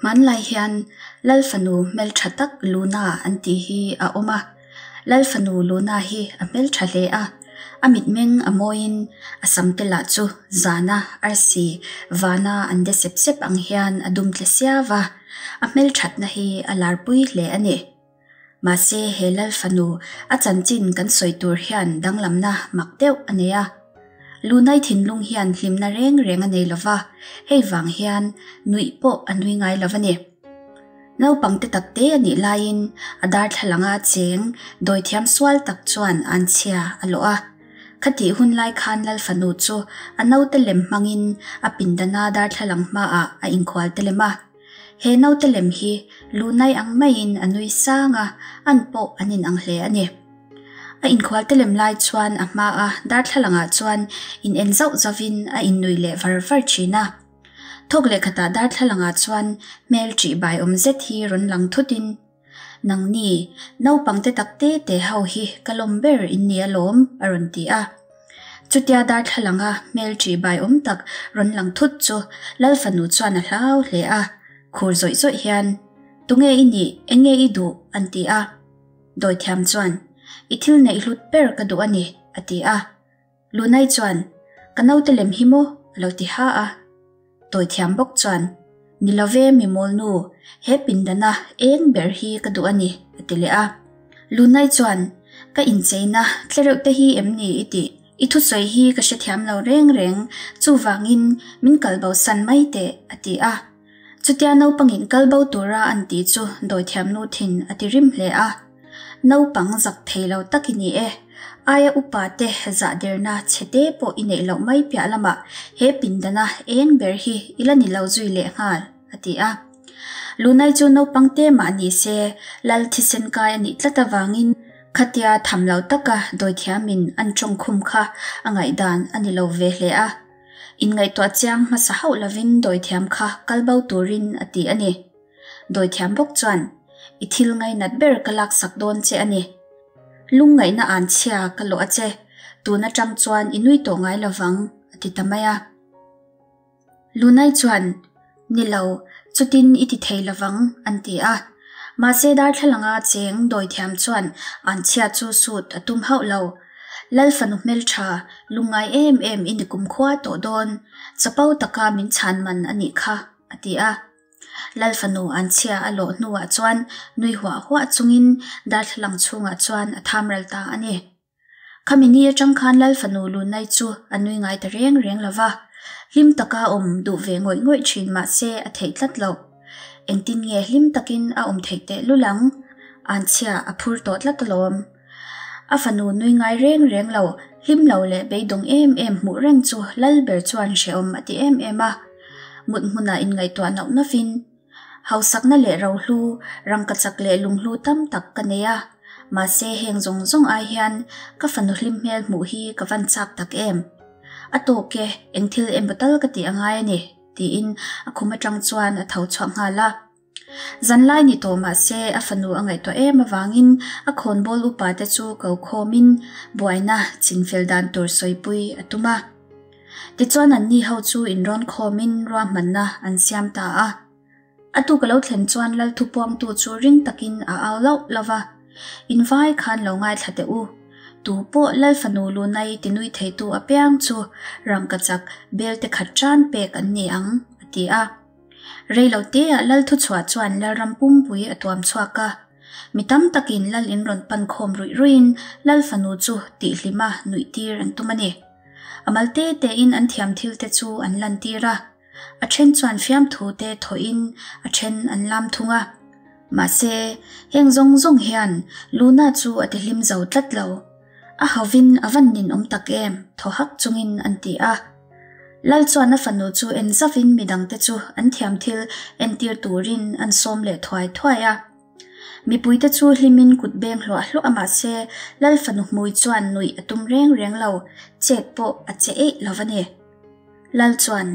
Hmanlai hian Lal fanu hmeltha tak Luna an tih hi a awm a. Lal fanu Luna hi a hmeltha hle a, a mitmeng a mawiin a sam te lah chu zana arsi vana an de sep sep ang hian a dum tle siau va, a hmelthatna hi a larpui hle a ni. Mahse he Lal fanu a chanchin kan sawi tur hian danglamna mak deuh a nei a. Lunai thinlung hian hlimna reng reng a nei lova, hei vang hian nuih pawh a nui ngai lo a ni. Naupang te tak te a nih laiin a darthlalanga cheng dawithiam sual tak chuan anchhia a lawh a. Khatih hun lai khan Lal fanu chu a naute lem hmangin a pindana darthlalang hmaah a inkhual te lem a. He naute lem hi lunai ang maiin a nui sang a, an pawh an inang hle a ni. A inkhual te lem lai chuan a hmaa darthlalangah chuan in en zauh zauhin a innui leh var var thin a. Thawk leh khatah darthlalangah chuan hmel ṭih bai awm zet hi rawn lang thutin, Nangni, naupang te tak te te ho hi ka lawm ber in ni alawm, a rawn ti a. Chutia darthlalanga hmel ṭih bai awm tak rawn lang thut chu Lal fanu chuan a hlau hle a, khur zawih zawih hian, Tunge i nih, eng nge i duh? an ti a. Dawithiam chuan, I thil neih hlut ber ka duh a ni, a ti a. Lunai chuan, Ka naute lem hi maw? a lo ti ha a. Dawithiam bawk chuan, Ni lo ve mi mawlnu, he pindana eng ber hi ka duh a ni, a ti leh a. Lunai chuan, Ka incheina tlereuh te hi em ni i tih? I thusawi hi ka hrethiam lo reng reng, chuvangin min kalbosan mai teh, a ti a. Chutia naupangin kal bo tura an tih chu dawithiam nu thin a ti rim hle a. Naupang zak thei lo tak i ni e. Aia upa te zah derna chhe te pawh i neih loh mai piah lamah he pindana eng ber hi i la ni lo zui leh nghal, a ti a. Lunai chu naupang te mah ni se lal thisen kai a nih tlat avangin khatia tham lo taka dawithiamin an tawngkhum kha a ngaihdan a ni lo ve hle a. Inngaihtuah chiang hmasa hauh lovin dawithiam kha kal bo turin a ti a ni. Dawithiam bawk chuan, I thil ngainat ber ka laksak dawn che a ni. Lungngaihna an chhia ka lawh a che, tun atang chuan i nui tawh ngai lovang, a ti ta mai a. Lunai chuan, Ni lo, chutin i ti thei lovang, an ti a. Mahse darthlalanga cheng dawithiam chuan an chhia chu sut a tum hauh lo. Lal fanu hmeltha, lungngai em em i ni kumkhua tawh dawn, chapo taka min chhan man a nih kha, a ti a. Lal fanu an chhia a lawh hnuah chuan nui huah huah chungin darthlalang chhungah chuan a thamral ta a ni. Khami ni atang khan Lal fanu Lunai chu a nui ngai ta reng reng lo va, hlim taka awm duh ve ngawih ngawih thin mah se a theih tlat lo. Engtin nge hlim takin a awm theih teh lul ang? Anchhia a phur tawh tlat alawm. A fanu nui ngai reng reng lo, hlim lo leh beidawng em em hmuh reng chu Lal ber chuan hrehawm a ti em em a. Mut hmunah inngaihtuah nauh nauhin Hausakna leh rohlu, rangkachak leh lunghlu tam tak ka nei a, mahse heng zawng zawng ai hian ka fanu hlim hmel hmuh hi ka van chak tak em. A tawk e, eng thil emaw tal ka tih a ngai a ni, tiin a khum atang chuan a tho chhuak nghal a. Zanlai ni tawh mahse a fanu a ngaihtuah em avangin a khawnbawl upa te chu ko khawmin buaina chinfel dan tur sawipui a tum a. Tichuan anni ho chu inrawn khawmin ruahmanna an siam ta a. A tuk a lo thlen chuan Lal thupuangtu chu ring takin a au lauh lauh va, In vai khan lo ngaithla teh u. Tu pawh Lal fanu Lunai tinui theitu apiang chu rangkachak belte khat tan pek an ni ang, a ti a. Rei lo teah Lal thuchhuah chuan Lalram pumpui a tuam chhuak a. Mi tam takin Lal in rawn pan khawm ruih ruihin Lal fanu chu tihhlima nuih tir an tum a ni. A mal te tein an thiam thil te chu an lantir a, a then chuan fiamthu te thawhin a then an lam thung a. Mahse, heng zawng zawng hian Luna chu a ti hlim zo tlat lo. A hovin a van nin awm tak em, thaw hak chungin an ti a. Lal chuan a fanu chu en zavin midangte chu an thiam thil entir turin an sawm leh thuai thuai a. Mipuite chu hlimin kut beng hluah hluah a mahse Lal fanu hmui chuan nuih a tum reng reng lo, chet pawh a che eih lo va ni. Lal chuan,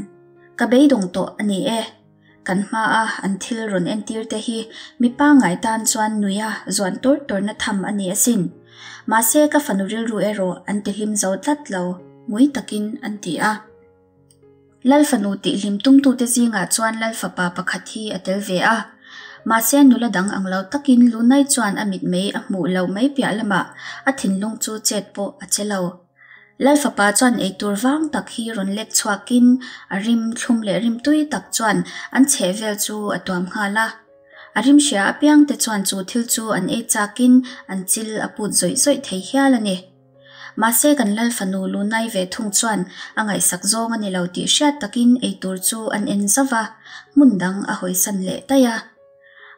Ka beidawng tawh a ni e. Kan hmaa an thil rawn entir te hi mi pangngai tan chuan nuiha zuan tawr tawrna tham a ni asin. Mahse ka fanu rilru erawh an ti hlim zo tlat lo, ngui takin an ti a. Lal fanu tihhlim tumtute zingah chuan Lal fapa pakhat hi a tel ve a. Mahse nula dang ang lo takin Lunai chuan a mitmei a hmuh loh mai piah lamah a thinlung chu chet pawh a che lo. Lal fapa chuan eitur vang tak hi rawn lek chhuakin a rim thlum leh rim tui tak chuan an chhehvel chu a tuam nghal a. A rim hria apiangte chuan chu thil chu an ei chakin an chil a put zawih zawih thei hial a ni. Mahse kan Lal fanu Lunai ve thung chuan a ngaihsak zawng a ni lo tih hriat takin eitur chu an en zauh a, hmun dang a hawisan leh daih a.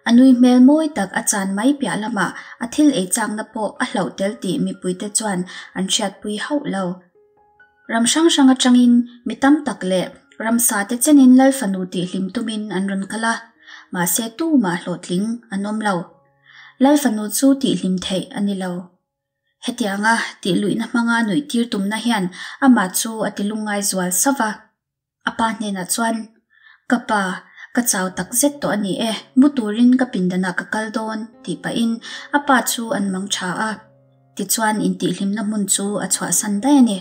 A nui hmel mawi tak a chan mai piah lamah a thil ei chakna pawh a hlauh tel tih mipuite chuan an hriatpui hauh lo. Ram hrang hrang atangin mi tam tak leh ramsa te chenin Lal fanu tihhlim tumin an rawn kal a, mahse tumah hlawhtling an awm lo. Lal fanu chu tihhlim theih a ni lo. Hetianga tihluihna hmanga nuihtir tumna hian amah chu a tilungngai zual sauh va. A pa hnenah chuan, Ka pa, ka chau tak zet tawh a ni e, mu turin ka pindanah ka kal dawn, tih pahin a pa chu an mang tha a. Tichuan intihhlimna hmun chu a chhuahsan daih a ni.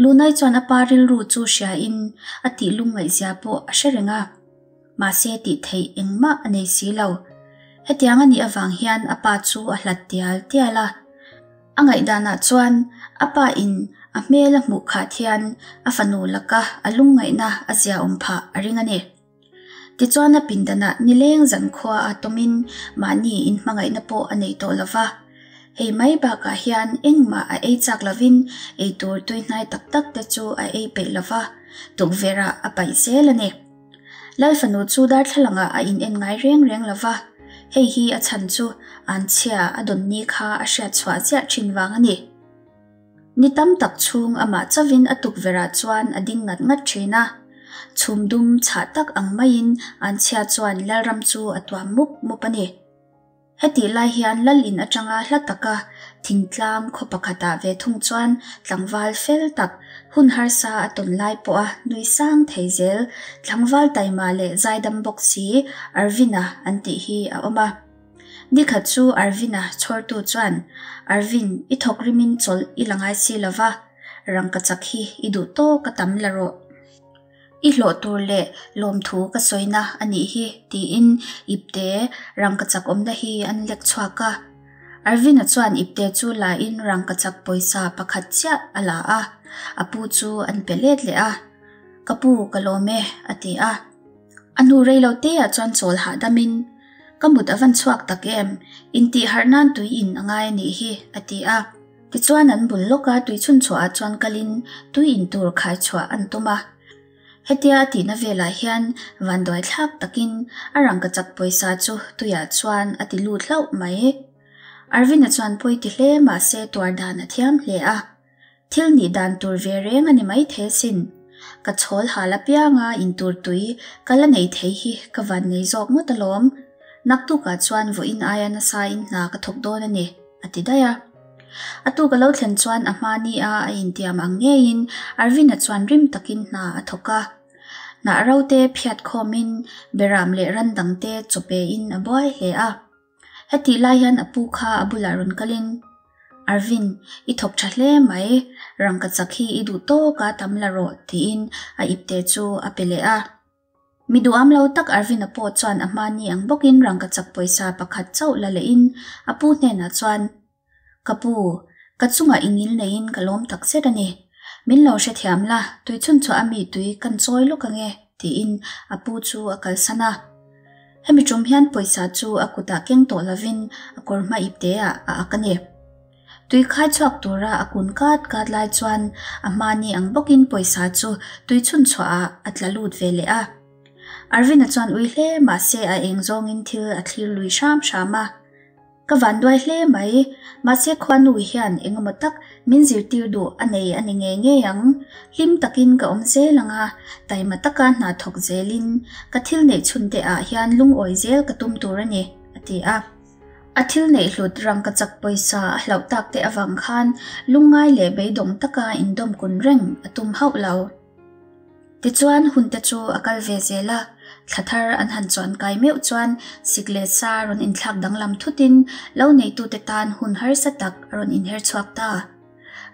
Lunai chuan a pa rilru chu hriain a tih lungngaihzia pawh a hre reng a. Mahse tih theih engmah a nei si lo. Hetiang a nih avang hian a pa chu a hlat tial tial a. A ngaihdanah chuan a pa in a hmel a hmuh khat hian a fanu laka a lungngaihna a ziaawm phah a ring a ni. Tichuan a pindanah nileng zankhua a tawmin mahni inhmangaihna pawh a nei tawh lo va. Hei mai bakah hian engmah a ei chak lovin eitur tuihnai tak tak te chu a ei peih lo va, tukverhah a paih zel a ni. Lal fanu chu darthlalangah a in en ngai reng reng lo va, hei hi a chhan chu anchhia a dawn ni kha a hriat chhuah chiah thin vang a ni. Ni tam tak chhung amah chauhin a tukverhah chuan a ding ngat ngat thin a, chhum dum chhah tak ang maiin anchhia chuan Lalram chu a tuam mup mup a ni. Hetih lai hian Lal in atanga hla taka thingtlang khaw pakhatah ve thung chuan tlangval fel tak, hun harsa a tawn lai pawha nui sang thei zel, tlangval taima leh zaidam bawk si Arvin-a an tih hi a awm a. Nikhat chu Arvin-a chhawrtu chuan, Arvin, i thawk rimin chawlh i la ngai si lo va, rangkachak hi i duh tawk a tam la rawh. I hlawh tur leh lawmthu ka sawina a nih hi tiin ipte rangkachak awmna hi an lek chhuak a. Arvin-a chuan ipte chu la in rangkachak pawisa pakhat chiah a la a, a pu chu an pe let leh a. Ka pu ka lawm e a ti a. A hnu rei lo te ah chuan chawl hahdam in, Ka mut a van chhuak tak em, intih harh nan tui in a ngai a nih hi a ti a. Tichuan an bul lawka tui chhun chhuahah chuan kalin tui in tur khai chhuah an tum a. Hetia a tihna velah hian vanduai thlak takin a rangkachak pawisa chu tuiah chuan a ti lut hlauh mai. Arvin-a chuan pawi ti hle mahse tuar dan a thiam hle a. Thil nih dan tur ve reng a ni mai thei asin. Ka chhawl hal apianga intur tui ka la nei thei hi ka van nei zawk ngawt alawm. Naktukah chuan vawiin aia nasain hna ka thawk dawn a ni, a ti daih a. A tuk a lo thlen chuan a hma ni a a intiam ang ngeiin Arvin-a chuan rim takin hna a thawk a. Hnah ro te phiat khawmin beram leh ran dang te chaw pein a buai hle a. Hetih lai hian a pu kha a bulah rawn kalin, Arvin, i thawk tha hle mai, rangkachak hi i duh tawk a tam la rawh, tiin a ipte chu a pe leh a. Mi duham lo tak Arvin-a pawh chuan a hmani ang bawkin rangkachak pawisa pakhat chauh la lehin a pu hnenah chuan, Ka pu, ka chungah i ngil neiin ka lawm tak zet a ni. Min lo hrethiam la, tui chhunchhuah a mi tui kan chawi lawk ang e, tiin a pu chu a kalsan a. Hemi tum hian pawisa chu a kutah keng tawh lovin a kawr hma ipte ah a ak a ni. Tui khai chhuak tura a kun kat kat lai chuan a hmani ang bawkin pawisa chu tui chhunchhuah ah a tla lut ve leh a. Arvin-a chuan ui hle mahse a eng zawngin thil a thlir lui hram hram a. Ka vanduai hle mai, mahse khuanu hian engemaw tak min zirtir duh a nei a ni ngei ngei ang. Hlim takin ka awm zel ang a, taima taka hna thawk zelin ka thil neih chhunte ah hian lungawi zel ka tum tur a ni, a ti a. A thil neih hlut rangkachak pawisa a hlauh tak te avang khan lungngai leh beidawng taka indawm kun reng a tum hauh lo. Tichuan hunte chu a kal ve zel a, thla thar an han chuan kai meuh chuan sik leh sa rawn inthlak danglam thutin lo neitute tan hun harsa tak a rawn inher chhuak ta.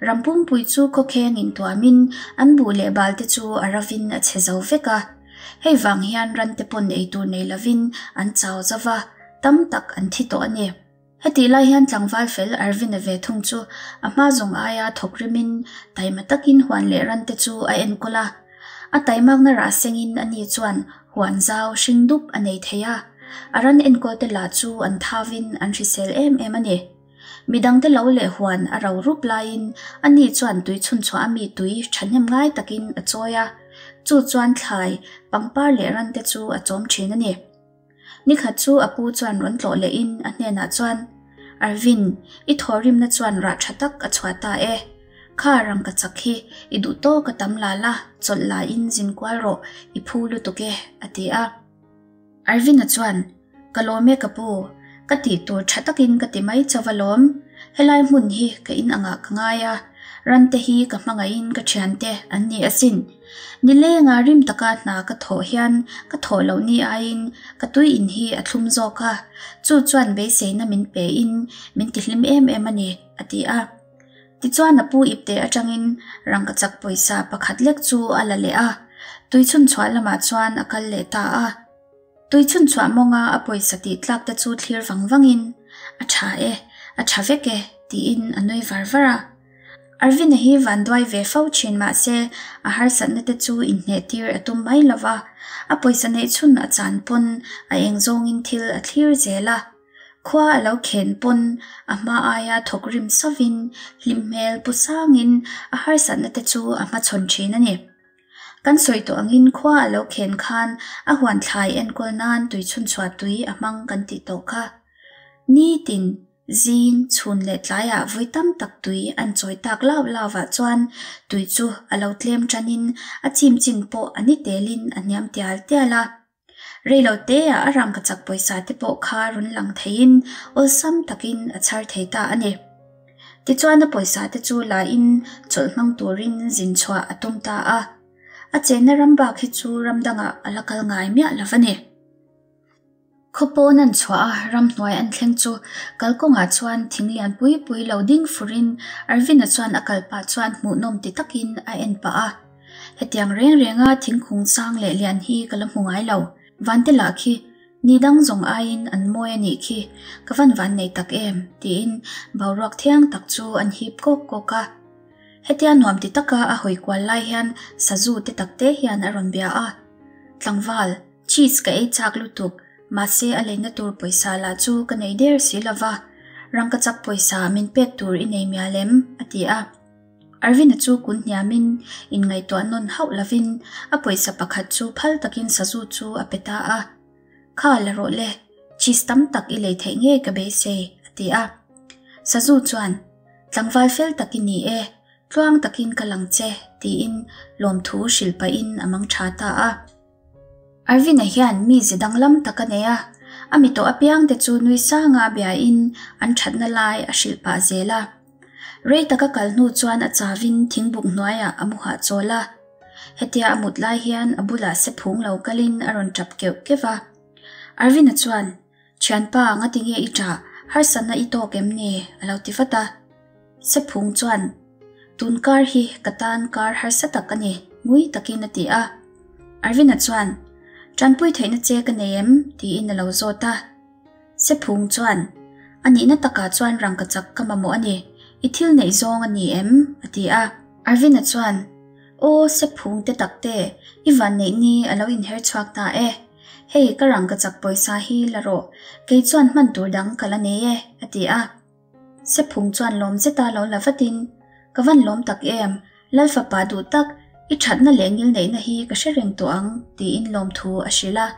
Ram pumpui chu khawkheng intuamin an buh leh bal te chu a ravin a chhe zo vek a. Hei vang hian ran te pawn eitur nei lovin an chau zo va, tam tak an thi tawh a ni. Hetih lai hian tlangval fel Arvin-a ve thung chu a hma zawng aia thawk rimin taima takin huan leh ran te chu a enkawl a. A taimakna rah sengin ani chuan huan zau hring dup a nei thei a. A ran enkawl te lah chu an thavin an hrisel em em a ni. Midangte lo leh huan a ro rup laiin ani chuan tui chhunchhuah a mi tui thahnem ngai takin a chawi a, chu chuan thlai, pangpar leh ran te chu a chawm thin a ni. Nikhat chu a pu chuan rawn tlawh lehin a hnenah chuan, Arvin, i thawhrimna chuan rah tha tak a chhuah ta e. Kha rangkachak hi i duh tawk a tam la la, chawlh lain zin kual rawh, i phu lutuk e, a ti a. Arvin-a chuan, Ka lawm e ka pu, ka tih tur tha takin ka ti mai chauh alawm. Helai hmun hi ka in angah ka ngai a, rante hi ka hmangaihin ka thiante an ni asin. Nilenga rim taka hna ka thawh hian ka thawh loh ni aiin ka tui in hi a thlum zawk a, chu chuan beiseina min pe in min tihlim em em a ni, a ti a. Tichuan a pu ipte atangin rangkachak pawisa pakhat lek chu a la leh a, tui chhunchhuah lamah chuan a kal leh ta a. Tui chhunchhuah mawnga a pawisa tih tlak te chu thlir vang vangin, A tha e, a tha vek e, tiin a nui var var a. Arvin-a hi vanduai ve fo thin mah se a harsatna te chu inhneh tir a tum mai lo va, a pawisa neih chhun a chan pawn a eng zawngin thil a thlir zel a. Khua a lo khen pawn a hma aia thawk rim sovin hlim hmel pu sangin a harsatna te chu a hmachhawn thin a ni. Kan sawi tawh angin khua a lo khen khan a huan thlai enkawl nan tui chhunchhuah tui a hmang kan tih tawh kha. Nitin, zing, chhun leh tlaiah vawi tam tak tui an chawi tak lau lau ah chuan tui chu a lo tlem tanin a chim chin pawh a ni telin a hniam tial tial a. Rei lo teah a rangkachak pawisa te pawh kha rawn lang theiin awlsam takin a chhar thei ta a ni. Tichuan a pawisa te chu la in chawlh hmang turin zin chhuah a tum ta a. A chenna ram bak hi chu ram dangah a la kal ngai miah lo a ni. Khaw pawn an chhuah a, ramhnuai an thleng chu kalkawngah chuan thing lian pui pui lo ding furin Arvin-a chuan a kal pah chuan hmuhnawm ti takin a en pah a. Hetiang reng renga thingkung sang leh lian hi ka la hmu ngai lo. Vante lah khi ni dang zawng aiin an mawi a nih khi, ka van van nei tak em? tiin boruak thiang tak chu an hip kawk kawk a. Hetia nuam ti taka a hawi kual lai hian sazu te takte hian a rawn bia a. Tlangval, cheese ka ei chak lutuk, mahse a leina tur pawisa lah chu ka nei der si lova, rangkachak pawisa min pek tur i nei mial em? a ti a. Arvin-a chu kun hniamin inngaihtuah nawn hauh lovin a pawisa pakhat chu phal takin sazu chu a pe ta a. Kha la rawh le, cheese tam tak i lei theih ngei ka beisei, a ti a. Sazu chuan, Tlangval fel tak i ni e, tluang takin ka lang che, tiin lawmthu hrilh pahin a mang tha ta a. Arvin-a hian mi ze danglam tak a nei a, a mi tawh apiangte chu nui sanga biain an thatna lai a hrilh pah zel a. Rei taka kal hnu chuan a chavin thingbuk hnuaiah a mu hahchawl a. Hetia a mut lai hian a bulah sephung lo kalin a rawn tap keuh keuh va. Arvin-a chuan, Thianpa, ngatinge i ṭah? Harsatna i tawk em ni? a lo ti vat a. Sephung chuan, Tun kar hi ka tan kar harsa tak a ni, ngui takin a ti a. Arvin-a chuan, Ṭanpui theihna che ka nei em? tiin a lo zawt a. Sephung chuan, A nihna takah chuan rangkachak ka mamawh a ni, i thil neih zawng a ni em? a ti a. Arvin-a chuan, Aw, Sephung te tak te, i vanneih ni a lo inher chhuak ta e. Hei, ka rangkachak pawisa hi la rawh, kei chuan hman tur dang ka la nei e, a ti a. Sephung chuan lawm zeta lo la vatin, Ka van lawm tak em, Lal fapa duh tak, i thatna leh ngilneihna hi ka hre reng tawh ang, tiin lawmthu a hrilh a.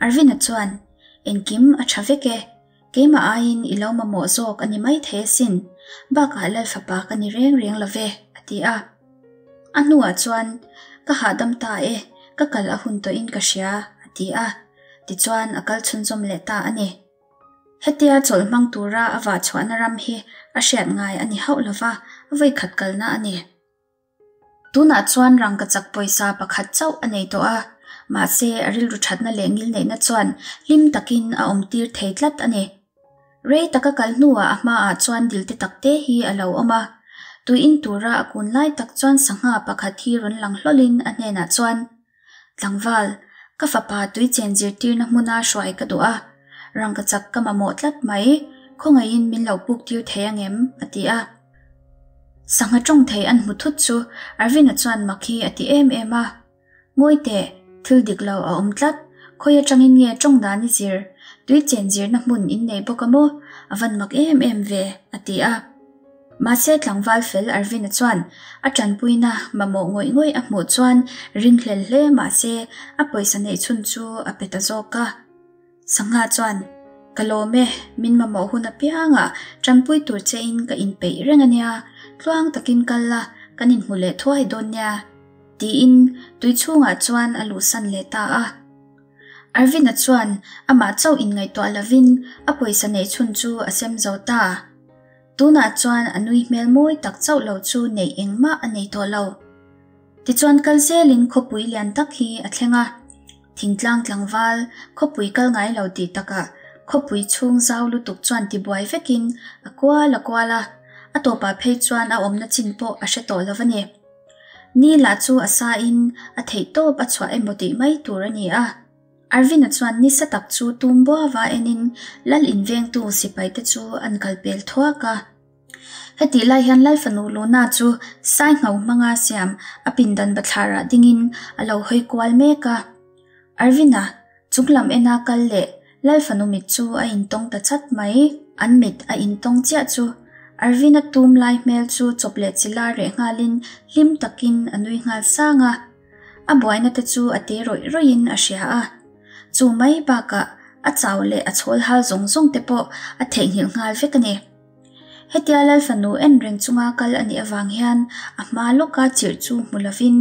Arvin-a chuan, Engkim a tha vek e, keimah aiin i lo mamawh zawk a ni mai thei asin, bakah Lal fapa ka ni reng reng lo ve, a ti a. A hnuah chuan, Ka hahdam ta e, ka kal a hun tawhin ka hria, a ti a. Tichuan a kal chhunzawm leh ta a ni. Hetia chawlh hmang tura a vah chhuahna ram hi a hriat ngai a ni hauh lo va, a vawikhat kalna a ni. Tunah chuan rangkachak pawisa pakhat chauh a nei tawh a, mahse a rilru thatna leh ngilneihna chuan hlim takin a awmtir thei tlat a ni. Rei taka kal hnuah a hmaah chuan dil te tak te hi a lo awm a. Tui in tura a kun lai tak chuan sangha pakhat hi rawn lang hlawlin a hnenah chuan, Tlangval, ka fapa tui chen zirtirna hmuna hruai ka duh a, rangkachak ka mamawh tlat mai, khawngaihin min lo puk tir thei angem? a ti a. Sangha tawng thei an hmu thut chu Arvin-a chuan mak hi a ti em em a. Ngawi teh, thil dik lo a awm tlat, khawi atangin nge tawng dan i zir, tui chen zirna hmun in nei bawk a maw, a van mak em em ve, a ti a. Mahse tlangval fel Arvin-a chuan a tanpuina mamawh ngawih ngawih a hmuh chuan ringhlel hle mahse a pawisa neih chhun chu a pe ta zawk a. Sangha chuan, Ka lawm e, min mamawh hun apiangah tanpui tur chein ka inpeih reng a nia, tluang takin kal la, kan inhmu leh thuai dawn nia, tiin tui chhungah chuan a luhsan leh ta a. Arvin-a chuan amah chauh inngaihtuah lovin a pawisa neih chhun chu a sem zo ta. Tunah chuan a nui hmel mawi tak chauh lo chu neih engmah a nei tawh lo. Tichuan kal zelin khawpui lian tak hi a thleng a. Thingtlang tlangval, khawpui kal ngai lo tih takah khawpui chhung zau lutuk chuan tibuai vekin a kual a kual a, a tawpah phei chuan a awmna chin pawh a hre tawh lo a ni. Ni lah chu a sain a theih tawp a chhuah emaw tih mai tur a ni a. Arvin-a chuan nisa tak chu tum buava enin lal invengtu sipaite chu an kal pel thuak a. Hetih lai hian Lal fanu Luna chu sai ngho hmanga siam a pindan bathlarah dingin a lo hawi kual mek a. Arvin-a chung lam ena kal leh Lal fanu mit chu a intawng ta chat mai. An mit a intawng chiah chu Arvin-a tum lai hmel chu chawp leh chila reh nghalin hlim takin a nui nghal sang a. A buaina te chu a te rawih rawih in a hria a. Chu mai bakah a chau leh a chhawl hal zawng zawng te pawh a theihnghilh nghal vek a ni. Hetia Lal fanu en reng chunga kal a nih avang hian a hma lawka chirh chu hmu lovin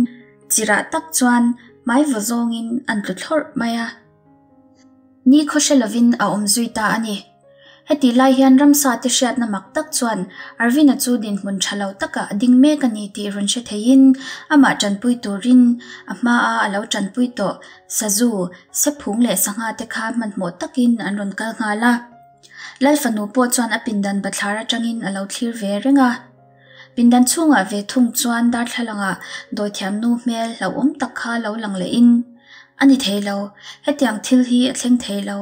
chirah tak chuan hmai vaw zawngin an tlu thlawrh mai a. Ni khaw hre lovin a awm zui ta a ni. Hetih lai hian ramsa te hriatna mak tak chuan Arvin-a chu dinhmun tha lo takah a ding mek a ni tih rawn hre theiin amah tanpui turin a hmaa a lo tanpui tawh sazu, sephung leh sangha te kha hmanhmawh takin an rawn kal nghal a. Lal fanu pawh chuan a pindan bathlar atangin a lo thlir ve reng a. Pindan chhungah ve thung chuan darthlalangah dawithiamnu hmel hlauhawm tak kha lo lang lehin, A ni thei lo, hetiang thil hi a thleng thei lo,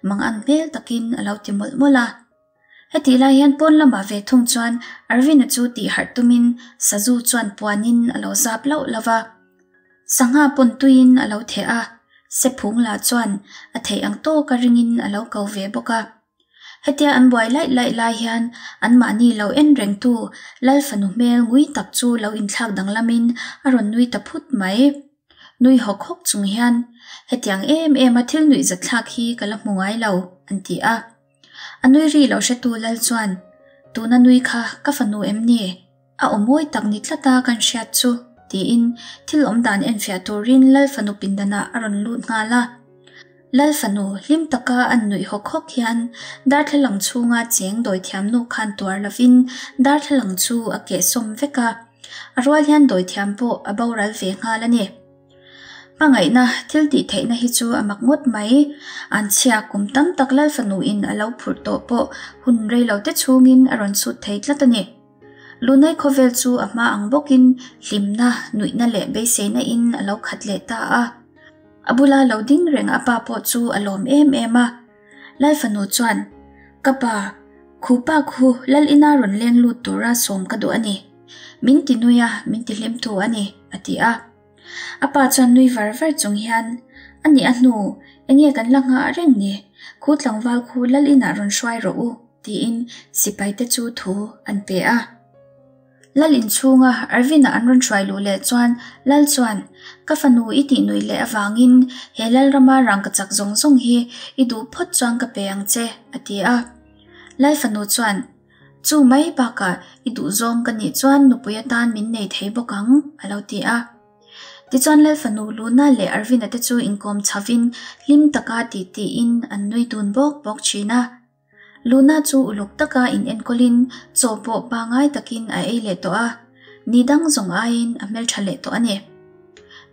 mangan hmel takin a lo ti mawlh mawlh a. Hetih lai hian pawn lamah ve thung chuan Arvin-a chu tih harh tumin sazu chuan puanin a lo zap lauh lauh va. Sangha pawn tuiin a lo theh a, Sephung lah chuan a theih ang tawka ringin a lo ko ve bawk a. Hetia an buai laih laih lai hian anmahni lo en rengtu Lal fanu hmel ngui tak chu lo inthlak danglamin a rawn nui ta phut mai. Nui hawk hawk chung hian, Hetiang em em a thil nuih zatthlak hi ka la hmu ngai lo, an ti a. A nui ri lo hretu Lal chuan, Tuna nui kha ka fanu em ni? A aw mawi tak ni tlat a kan hriat chu, tiin thil awm dan enfiah turin Lal fanu pindanah a rawn lut nghal a. Lal fanu hlim taka an nuih hawk hawk hian darthlalang chhunga cheng dawithiamnu khan tuar lovin darthlalang chu a kehsawm vek a, a rual hian dawithiam pawh a boral ve nghal a ni. Hmangaihna thil tih theihna hi chu a mak ngawt mai. An chhia kum tam tak Lal fanuin a lo phurh tawh pawh hun reilote chhungin a rawn sut thei tlat a ni. Lunai khawvel chu a hma ang bawkin hlimna, nuihna leh beiseina in a lo khat leh ta a. A bula lo ding reng a pa pawh chu a lawm em em a. Lal fanu chuan, Ka pa, khu pa khu Lal ina rawn leng lut tura sawm ka duh a ni. Min ti nui a, min ti hlim tu a ni, a ti a. A pa chuan nui var var chung hian, A nih a hnu, enge kan la nghah reng ni? Khu tlangval khu Lal inah rawn hruai rawh u. Tiin sipaite chu thu an pe a. Lal inchhunga Arvin-a an rawn hruai luh leh chuan Lal chuan, Ka fanu i tih nuih leh avangin he Lalrama rangkachak zawng zawng hi i duh phawt chuan ka pe ang che, a ti a. Lal fanu chuan, Chu mai bakah i duh zawng ka nih chuan nupui atan min nei thei bawk ang, a lo ti a. Tichuan Lal fanu Luna leh Arvin-a te chu inkawm chhovin hlim taka tih-tiin an nui dun bawk bawk thin a. Luna chu uluk taka in enkawlin chaw pawh pangai takin a ei leh tawh a, ni dang zawng aiin a hmeltha leh tawh a ni.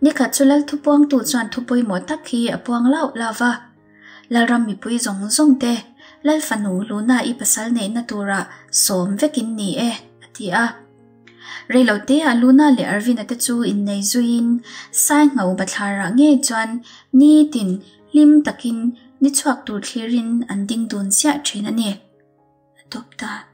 Nikhat chu Lal thupuangtu chuan thu pawimawh tak hi a puang lauh lauh va, Lalram mipui zawng zawng te, Lal fanu Luna i pasal neihna tura sawm vekin ni e, a ti a. Reiloteah Luna leh Arvin-a te chu innei zuiin Saingho bathlarah ngei chuan nitin hlim takin ni chhuak tur thlirin an ding dun ziah thin a ni. A tawp ta.